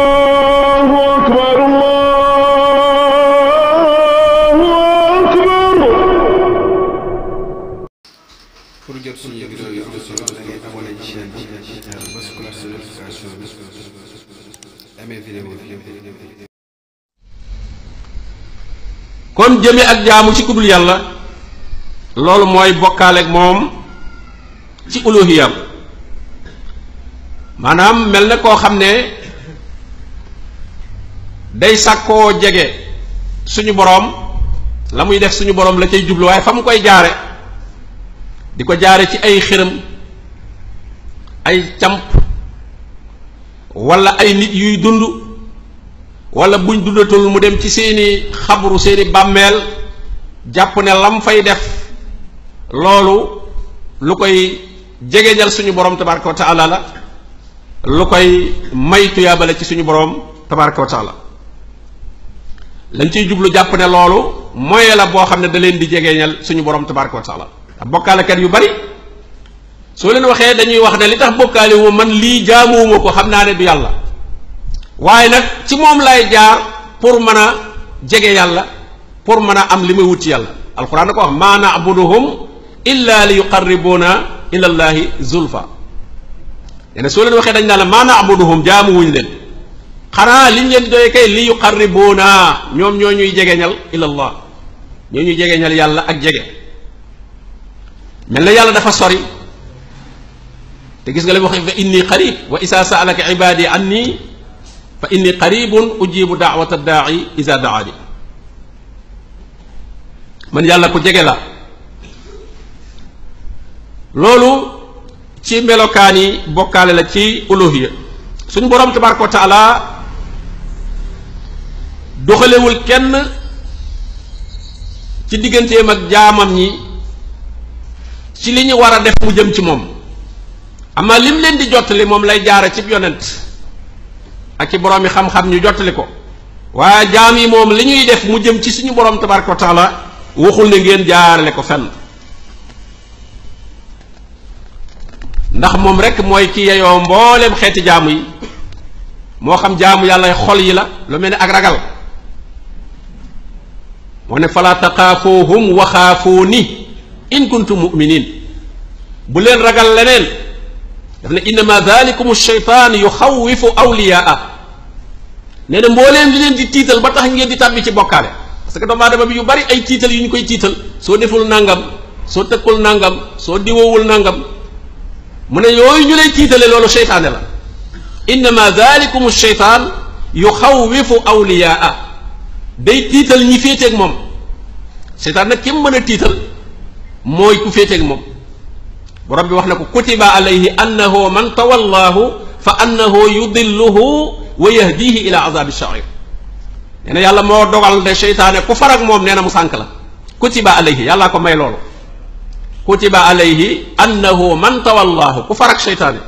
Allahu akbar, Allahu akbar. Pour jot suñu vidéo yi am solo da ngay abonné ci chaîne bi bës cloche de notification bi amee vidéo bi. kon jëme ak jaamu ci kudul yàlla loolu mooy bokkaaleeg moom ci uluhiyam maanaam mel na koo xam ne day sàkkoo jege suñu boroom la muy def suñu boroom la cay jublu waaye fa mu koy jaare di ko jaare ci ay xërëm ay camp wala ay nit yuy dund wala buñ dundatul mu dem ci seeni xabru seeni bàmmeel jàpp ne lam fay def loolu lu koy jegeñal suñu borom tabaraka wa taala la lu koy may tuyaabale ci suñu borom tabaraka wa taala lañ ciy jublu jàpp ne loolu moye la boo xam ne da leen di jegeñal suñu borom tabaraka wa taala ak bokkaalekat yu bari soo leen waxee dañuy wax ne li tax bokkaale wu man lii jaamuwuma ko xam naa ne du yàlla waaye nag ci moom lay jaar pour mën a jege yàlla pour mën a am li muy wut ci yàlla alquran da ko wax maa na'buduhum illa li yuqarribuna ila llahi zulfa nee na soo leen waxee dañ naa la maa na'buduhum jaamu wuñ leen xanaa liñ leen doy kay li yuqarribuna ñoom ñoo ñuy jegeñal ila allah ñoo ñuy jegeñal yàlla ak jege mel na yàlla dafa sori te gis nga li mu wax fa inni qarib wa isa sa'alaka ibadi anni fa inni qaribun ujibu da'wata da'i iza da'ani man yàlla ku jege la loolu ci melokaani bokkaale la ci uluhiyya suñu boroom tabaraka wa taala doxalewul kenn ci digganteem ak jaamam ñi ci li ñu war a def mu jëm ci moom amaa lim leen di jottali moom lay jaare ci yonent ak ci boroom yi xam-xam ñu jottali ko waaye jaam yi moom li ñuy def mu jëm ci suñu boroom tabaraka wa taala waxul ne ngeen jaarale ko fenn ndax moom rek mooy ki yeyoo mbooleem xeeti jaamu yi moo xam jaamu yàlla xol yi la lu mel ne ak ragal moo ne fala taxaafuuhum wa xaafuuni in kuntum muminin bu leen ragal leneen daf ne innama dalikum sheytaan yuxawifu awliyaa nee na mbooleem li leen di tiital ba tax ngeen di tàbbi ci bokkaale parce que doomu aadama bi yu bari ay tiital yu ñu koy tiital soo deful nangam soo tëkkul nangam soo diwowul nangam mu ne yooyu ñu lay tiitale loolu seytaane la innama dalikum sheytaan yuxawifu awliyaa day tiital ñi féeteeg moom seytaan nag ki mu mën a tiital mooy ku féeteeg moom borom bi wax na ko kutiba alayhi annahu man tawallahu fa annahu yudilluhu wa yahdihi ila azabi sha'ir nee na yàlla moo dogal ne seytaane ku farag moom nee na mu sànk la kutiba alayhi yàllaa ko may loolu kutiba alayhi annahu man tawallahu ku farag seytaane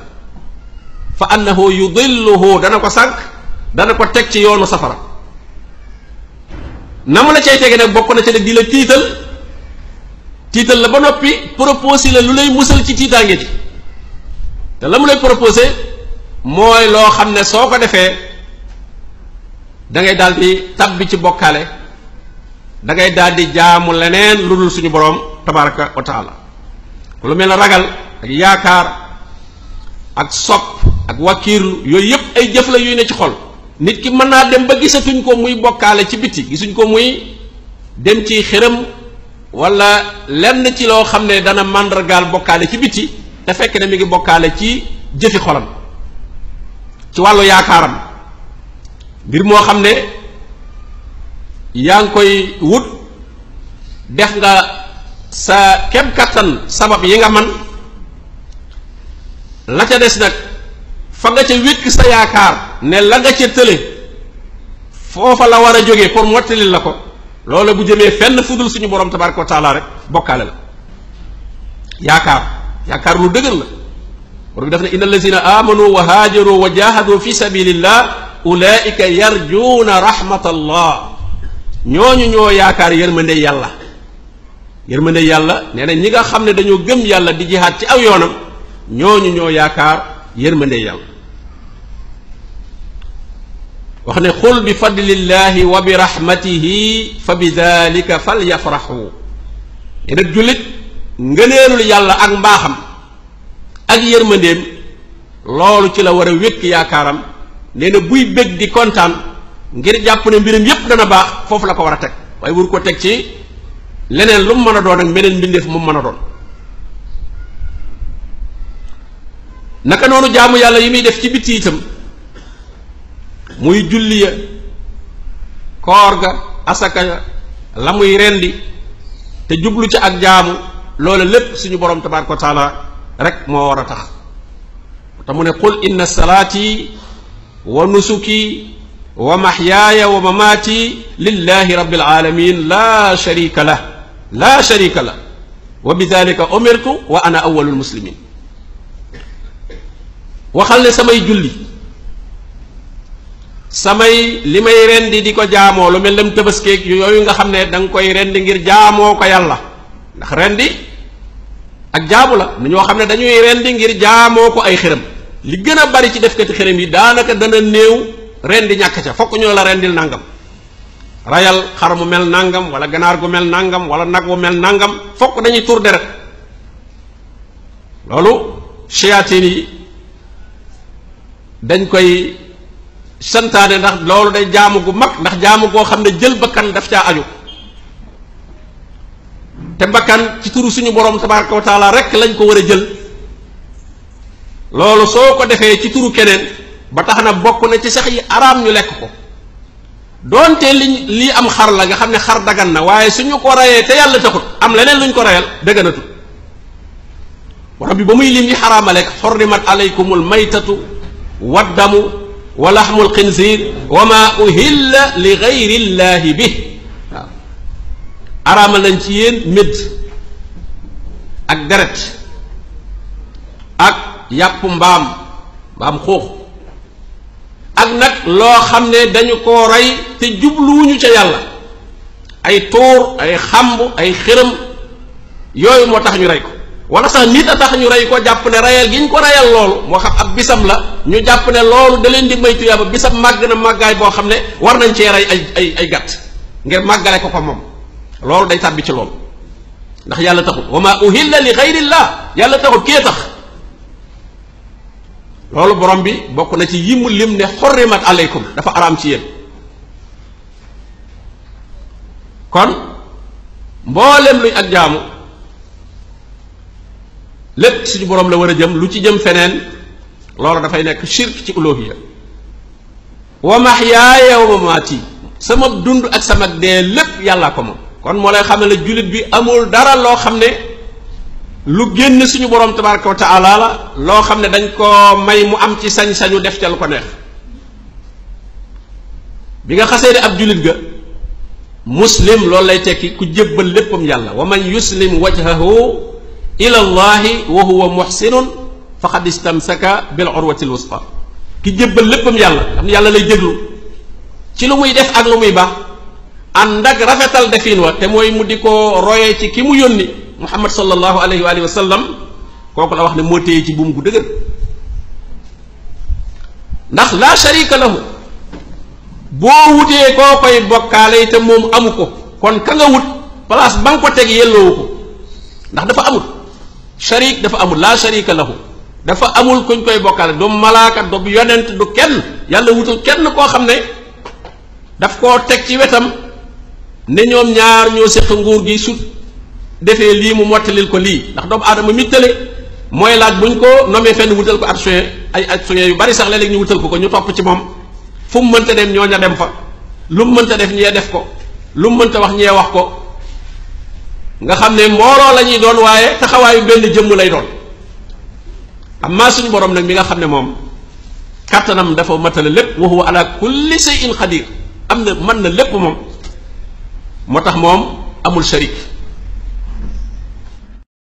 fa annahu yudilluhu dana ko sànk dana ko teg ci yoonu safara na mu la cay tege nag bokk na ci nag di la tiital la ba noppi proposé la lu lay musal ci tiitaange ji te la mu lay proposé mooy loo xam ne soo ko defee da ngay daal di tabbi ci bokkaale da ngay daal di jaamu leneen lu dul suñu boroom tabaraka wa taala lu mel ne ragal ak yaakaar ak sopp ak wakiirlu yooyu yépp ay jëf la yuy ne ci xol nit ki mën naa dem ba gisatuñ ko muy bokkaale ci biti gisuñ ko muy dem ci xërëm wala lenn ci loo xam ne dana màndargaal bokkaale ci biti te fekk ne mi ngi bokkaale ci jëfi xolam ci wàllu yaakaaram mbir moo xam ne yaa ngi koy wut def nga sa kem kattan sabab yi nga man la ca des nag fa nga ca wékk sa yaakaar ne la nga ca tële foofa la war a jógee pour mottalil la ko loolu bu jëmee fenn fudul suñu borom tabaraka wa taala rek bokkaale la yaakaar lu dëgër la borom bi daf ne inna allazina amanu wa haajaru wa jahadu fi sabilillah ulaika yarjuuna rahmatallah ñooñu ñoo yaakaar yërmande yàlla nee na ñi nga xam ne dañoo gëm yàlla di jihaad ci aw yoonam ñooñu ñoo yaakaar yërmande yàlla. wax ne xul bi fadlillahi wa bi rahmatihi fa bi dalika falyafraxu. ne nag jullit ngëneelul yàlla ak mbaaxam ak yërmandeem loolu ci la war a wékk yaakaaram. nee na buy bég di kontaan ngir jàpp ne mbiram yépp dana baax foofu la ko war a teg waaye wur ko teg ci leneen lu mu mën a doon ak meneen mbindeef mu mën a doon. naka noonu jaamu yàlla yi muy def ci bitti itam muy julli ya koor ga asaka ya la muy rendi te jublu ci ak jaamu loolu lépp suñu borom tabaaraka wa taala rek moo war a tax te mu ne qul inna salaati wa nusuki wa mahyaaya wa mamaati lillahi rabbil alamin la sharika lah wa bidhalika umirtu wa ana awwalul muslimin. waxal ne samay julli samay li may rendi di ko jaamoo lu mel ne tëbaskeeg yooyu nga xam ne da nga koy rendi ngir jaamoo ko yàlla ndax rendi ak jaamu la ni ñoo xam ne dañuy rendi ngir jaamoo ko ay xërëm. li gën a bari ci defkati xërëm yi daanaka dana néew rendi ñàkk ca fokk ñoo la rendil nangam rayal xar mu mel nangam wala ganaar gu mel nangam wala nag wu mel nangam fokk dañuy tur deret. loolu shayatin yi dañ koy santaane ndax loolu day jaamu gu mag ndax jaamu goo xam ne jël bakkan daf caa aju te bakkan ci turu suñu borom tabaraka wa taala rek lañ ko war a jël. loolu soo ko defee ci turu keneen ba tax na bokk na ci sax yi araam ñu lekk ko doonte lii am xar la nga xam ne xar dagan na waaye suñu ko rayee te yàlla taxut am leneen luñ ko rayal dëgganatu. borom bi ba muy lim yi xaraama lekk xorrimat alaykumul maytatu waddamu wa laxmul xinziir wa ma uhilla li gayrillahi bi. waaw araama lañ ci yéen médd ak deret ak yàpp mbaam xuux ak nag loo xam ne dañu koo rey te jubluwuñu ca yàlla ay tóor ay xamb ay xërëm yooyu moo tax ñu rey ko wala sax nit a tax ñu rey ko jàpp ne reyal gi ñu ko reyal loolu moo xam ab bisam la ñu jàpp ne loolu da leen di may tuyaaba bisam màgg na màggaay boo xam ne war nañ cee rey ay gàtt ngir màggale ko moom loolu day tàbbi ci loolu ndax yàlla taxul wa ma uhilla li gayrillah yàlla taxul kee tax. loolu borom bi bokk na ci yimu lim ne xorrimat aleykum dafa araam ci yéen. kon mboolem luy ak jaamu lépp suñu borom la war a jëm lu ci jëm feneen loolu dafay nekk shirk ci uluhiyya. wa mahyaaya wa mamaati sama dund ak sama dee lépp yàllaa ko moom. kon moo lay xam ne la jullit bi amul dara loo xam ne lu génn suñu borom tabaraka wa taala la loo xam ne dañ ko may mu am ci sañ-sañu def ca lu ko neex. bi nga xasee de ab jullit ga muslim loolu lay tekki ku jébbal léppam yàlla wa man yuslim wajhahu ila allahi wa huwa muhsinun faqad istamsaka bil urwati alwusqa ki jébbal léppam yàlla xam ne yàlla lay déglu ci lu muy def ak lu muy baax ànd ak rafetal defin wa te mooy mu di ko royee ci ki mu yónni muhammad sallallahu alayhi wa alihi wa sallam kooku la wax ne moo téye ci buum gu dëgër ndax la sharika lahu boo wutee koo koy bokkaale te moom amu ko kon ka nga wut place ba nga ko teg yelloowu ko ndax dafa amul sharik dafa amul la sharika lahu dafa amul kuñ koy bokkaale du malaaka du yonent du kenn yàlla wutul kenn koo xam ne daf koo teg ci wetam ne ñoom ñaar ñoo séq nguur gi su defee lii mu mottalil ko lii ndax doomu aadama mi tële mooy laaj buñ ko nomee fenn wutal ko adjoint ay adjoint yu bari sax léeg-léeg ñu wutal ko ñu topp ci moom fu mu mënta dem ñooña dem fa lu mu mënta def ñee def ko lu mu mënta wax ñee wax ko nga xam ne mbooloo la ñuy doon waaye taxawaayu benn jëmm lay doon amma suñu borom nag mi nga xam ne moom kàttanam dafa matale lépp wa huwa ala kulli shay'in qadir am na mën na lépp moom moo tax moom amul sharik